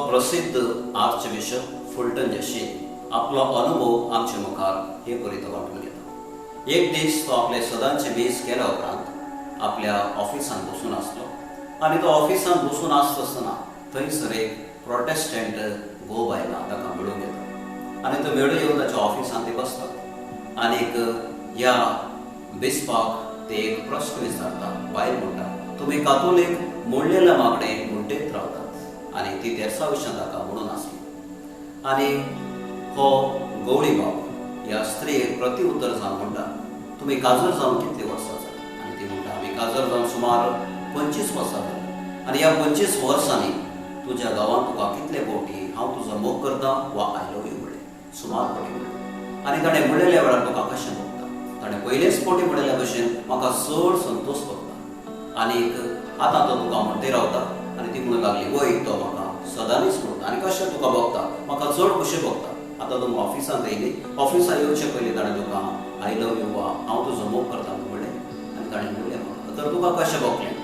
प्रसिद्ध archbishop Fulton जशीन आपलो अनुभव आमचे मुखार हे परी तो वांटून घेता। एक दीस तो आपले सदांचे मीस केल्या उपरांत आपल्या ऑफिसांत बसून आसलो आनी तो ऑफिसांत बसून आसतना थंयसर एक प्रोटेस्टंट घोव बायलां ताका मेळूंक येता आनी तो मेळून येवन ताच्या ऑफिसांत ते बसतात आनीक ह्या बिस्पाक ते एक प्रश्न विचारता। बायल म्हणटा, तुमी कातोलीक मोडलेल्या मागणे म्हणटेत रावतात आनी ती तेर्सा विशयान ताका म्हणून आसली आनी हो गवळी बाब ह्या स्त्रियेक प्रति उत्तर जावन म्हणटा, तुमी काजर जावन कितली वर्सां जाली? आनी ती म्हणटा, आमी काजर जावन सुमार 25 वर्सां जाली आनी ह्या 25 वर्सांनी तुज्या गांवांत तुका कितले फावटी हांव तुजो मोग करता वा I love you म्हणलें, सुमार फावटी म्हणलें। आनी ताणें म्हणलेल्या वेळार तुका कशें भोगता? ताणें पयलेच फावटी म्हणलेल्या भशेन म्हाका चड संतोश भोगता आनीक आतां तो तुका म्हणते रावता। आनी ती म्हणूंक लागली, वय तो म्हाका सदांच म्हणटा। आनी कशें तुका भोगता? म्हाका चड खुशी भोगता। आतां तुमी ऑफिसांत येयली, ऑफिसांत येवचे पयलीं ताणें तुका I love you वा हांव तुजो मोग करता म्हणलें आनी ताणें म्हणलें म्हाका, तर तुका कशें भोगलें?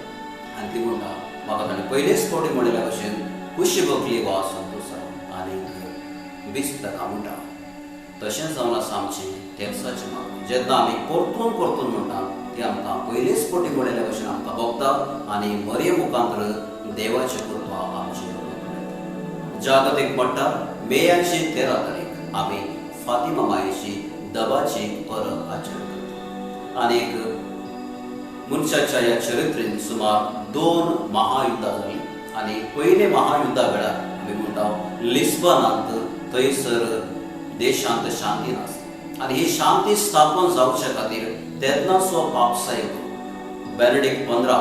आनी ती म्हणटा, म्हाका ताणें पयलेच फावटी म्हणलेल्या भशेन खुशी भोगली वा संतोश जालो। आनी बिस्प ताका म्हणटा, तशेंच जावन आसा आमची तेर्साची मागणी, जेन्ना आमी परतून परतून म्हणटा ती आमकां पयलेच फावटी म्हणलेल्या भशेन आमकां भोगता आनी मरये मुखांतर देवाची कृपा आमचेर मेळटा। जागतीक मट्टार मेयाची 13 तारीख आमी फातिमा मायेची दबाची परब आचरण करता। आनीक मनशाच्या ह्या चरित्रेन सुमार 2 महायुद्धां जालीं आनी पयले महायुद्धा वेळार आमी म्हणटा लिस्बनांत थंयसर देशांत शांती नासली आनी ही शांती स्थापन जावचे खातीर तेन्नाचो पापसाहेब बेनेडिक्ट 15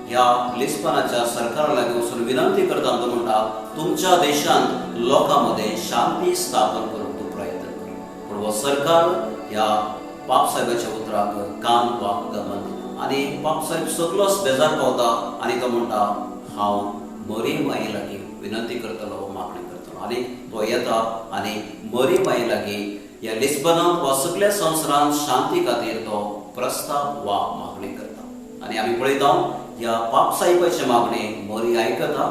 ह्या लिस्बनाच्या सरकारा लागीं वचून विनंती करता। तो म्हणटा, तुमच्या देशांत लोकां मदें शांती स्थापन करूंक तूं प्रयत्न कर। पूण हो सरकार ह्या पापसाहेबाच्या उतराक कान वा गमन दिना आनी पापसाहेब सगलोच बेजार पावता आनी तो म्हणटा, हांव मरी माई लागीं विनंती करतलो, मागणी करतलो। आनी तो येता आनी मरी माई लागीं ह्या लिस्बनांत वा सगल्या संवसारांत शांती खातीर तो प्रस्ताव वा मागणी करता। आनी आमी पळयता ह्या पापसाहेबाची मागणी मरी आयकता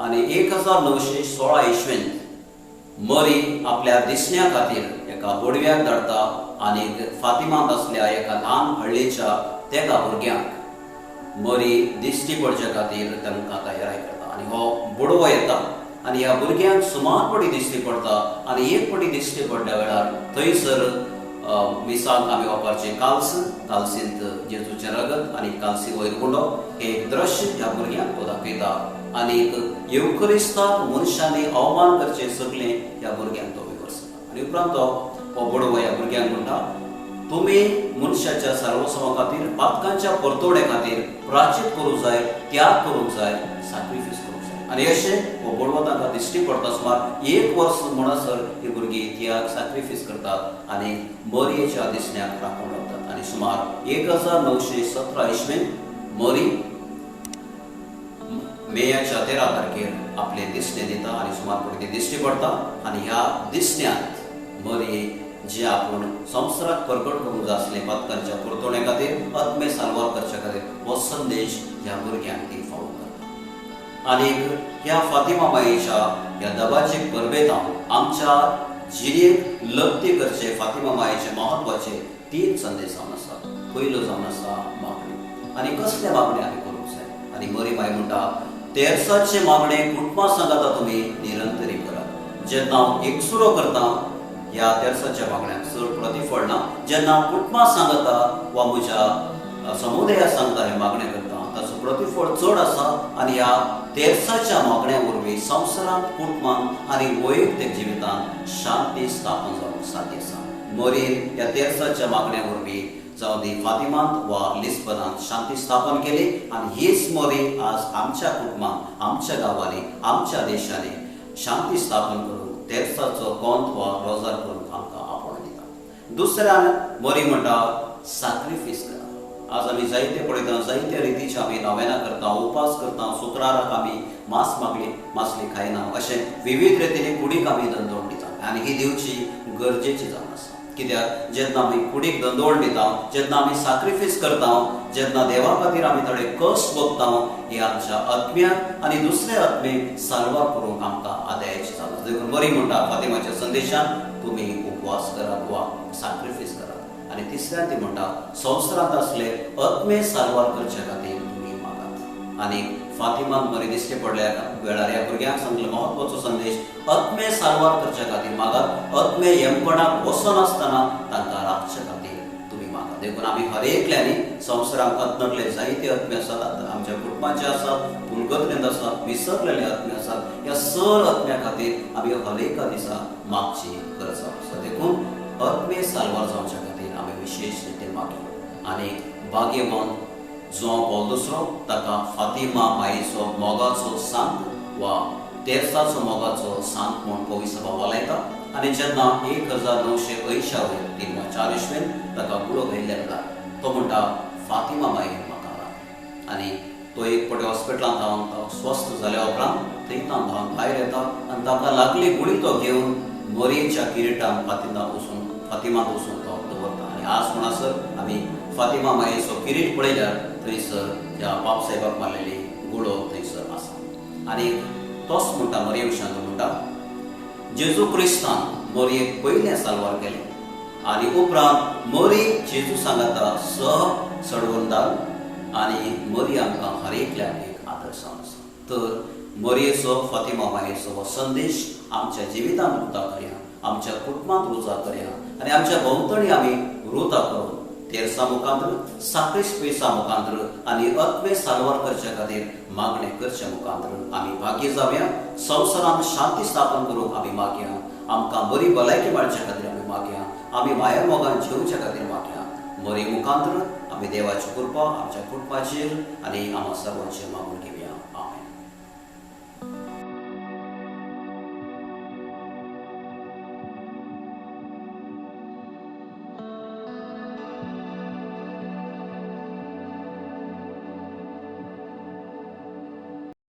आनी 1916 इसवेंत मरी आपल्या दिसण्या खातीर एका बोडव्याक धाडटा आनी फातिमांत आसल्या एका ल्हान हळ्ळीच्या तेगा भुरग्यांक मरी दिश्टी पडचे खातीर तांकां तयारी करता आनी हो बोडवो येता आनी ह्या भुरग्यांक सुमार पटी दिश्टी पडटा आनी एक पटी दिश्टी पडल्या वेळार थंयसर मिसांक आमी वापरचें काल्स, कालसींत जेजूचें रगत आनी कालसी वयर गुंडो हें एक दृश्य ह्या भुरग्यांक तो दाखयता आनी येवक्रिस्ताक मनशांनी अवमान करचें सगळें ह्या भुरग्यांक तो विवर्सता। आनी उपरांत तो हो बडवो ह्या भुरग्यांक म्हणटा, तुमी मनशाच्या सर्वस्वा खातीर, पातकांच्या परतोडे खातीर प्राचित करूंक जाय, त्याग करूंक जाय, सॅक्रिफायस करूंक जाय। आनी अशें हो बडवो तांकां दिश्टी पडटा। सुमार 1 वर्स म्हणसर ही भुरगीं त्याग सॅक्रिफायस करतात आनी मरयेच्या दिसण्याक राखून रावतात। आनी सुमार 1917 इसवेंत मरी मेयाच्या 13 तारखेर आपले दिसणे दिता आनी सुमार पटी दिश्टी पडटा आनी ह्या दिसण्यांत मरी जे आपूण संवसाराक प्रगट करूंक जाय आसलें पातकांच्या पुरतोणे खातीर, आत्मे साल्वार करच्या खातीर हो संदेश ह्या भुरग्यांक ती फावो करता। आनीक ह्या फातिमा मायेच्या ह्या दबाचे परबेत आमच्या जिणेक लब्धी करचे फातिमा मायेचे म्हत्वाचे 3 संदेश जावन आसा। पयलो जावन आसा मागणी, आनी कसले मागणे आमी करूंक जाय? आनी मरी माय म्हणटा, तेर्साचे मागणे कुटुंबा सांगाता तुमी निरंतरी करात। जेन्ना हांव एकसुरो करता ह्या तेर्साच्या मागण्यांक चड प्रतिफळ ना, जेन्ना हांव कुटुंबा सांगता वा म्हज्या समुदाया सांगता हे मागणे करता ताचो प्रतिफळ चड आसा आनी ह्या तेर्साच्या मागण्या वरवीं संवसारांत, कुटुंबांत आनी वैयक्तीक जिवितांत शांती स्थापन जावंक साध्य आसा। मरीन ह्या तेर्साच्या मागण्या वरवीं जावं ती फातिमांत वा लिस्बनांत शांती स्थापन केली आनी हीच मरी आज आमच्या कुटुंबांत, आमच्या गांवांनी, आमच्या देशांनी शांती स्थापन करूंक तेर्साचो कोंत वा रोजार करूंक आमकां आपोवणें दिता। दुसऱ्यान मरी म्हणटा, सॅक्रिफायस करा। आज आमी जायते पळयता, जायते रितीचे आमी नवेनां करता, उपास करता, शुक्राराक आमी मांस मागली मासली खायना, अशें विविध रितीने कुडीक आमी दंदोण दिता आनी ही दिवची गरजेची जावन आसा। कित्याक जेन्ना आमी कुडीक दंदोळ दिता, जेन्ना आमी साक्रिफीस करता, जेन्ना देवा खातीर आमी थोडे कश्ट भोगता, हे आमच्या आत्म्याक आनी दुसऱ्या आत्मे साल्वार करूंक आमकां आदायाची जाता. देखून मरी म्हणटा फातिमाच्या संदेशान तुमी उपवास करात वा साक्रिफीस करात. आनी तिसऱ्यान ती म्हणटा संवसारांत आसले आत्मे साल्वार करचे खातीर तुमी मागात. आनी फातिमान मरी दिश्टी पडल्या वेळार ह्या भुरग्यांक सांगलो म्हत्वाचो संदेश, आत्मे साल्वार करच्या खातीर मागात, आत्मे यमपणाक वचनासतना तांकां राखचे खातीर तुमी मागात. देखून आमी हर एकल्यांनी संवसारांत अत्नटले जायते आत्मे आसात, आमच्या कुटुंबाचे आसात, पुलगत्रेंत आसात, विसरलेले आत्मे आसात, ह्या सर आत्म्या खातीर आमी हर एका दिसा मागची गरज आसा. देखून आत्मे साल्वार जावच्या खातीर आमी विशेश रितीन मागया. आनी भाग्यवान जुआंव पॉल दुसरो ताका फातिमा माईचो मोगाचो सांत वा तेर्साचो मोगाचो सांत म्हूण पविसभा वालायता. आनी जेन्ना 1980 वयर 3 वा 4 इसवेन ताका गुळो घायल्ल्या वेळार तो म्हणटा फातिमा माई म्हाका राख. आनी तो एक पटे हॉस्पिटलांत धांवन तो स्वस्थ जाल्या उपरांत थंय धांवन भायर येता आनी ताका लागली गुळी तो घेवन मोरयेच्या किरिटान फातिमांत वचून तो दवरता. आनी आज म्हणसर आमी फातिमा मायेचो किरीट पळयल्यार थंयसर त्या बापसाहेबाक मारलेली गुळो थंयसर आसा. आनी तोच म्हणटा मरये विशयान तो म्हणटा जेजू क्रिस्तान मरयेक पयलें साल्वार केलें आनी उपरांत मरी जेजू सांगाता सह सडवंदार आनी मरी आमकां हर एकल्याक एक आदर्श आसा. तर मरयेचो फातिमा मायेचो हो संदेश आमच्या जिवितांत रुता करया, आमच्या कुटुंबांत रुजा करया आनी आमच्या भोंवतणी आमी रुता करून तेर्सा मुखांत्र, साक्रिफिसा मुखांत्र आनी आत्मे साल्वार करच्या खातीर मागणें करच्या मुखांत्र आमी भाग्य जावया. संवसारांत शांती स्थापन करूंक आमी मागया, आमकां बरी भलायकी मेळच्या खातीर आमी मागया, आमी माया मोगान जेवच्या खातीर मागया. मरी मुखांत्र आमी देवाची कृपा आमच्या कुटुंबाचेर आनी आमकां सर्वांचेर मागून घेवया.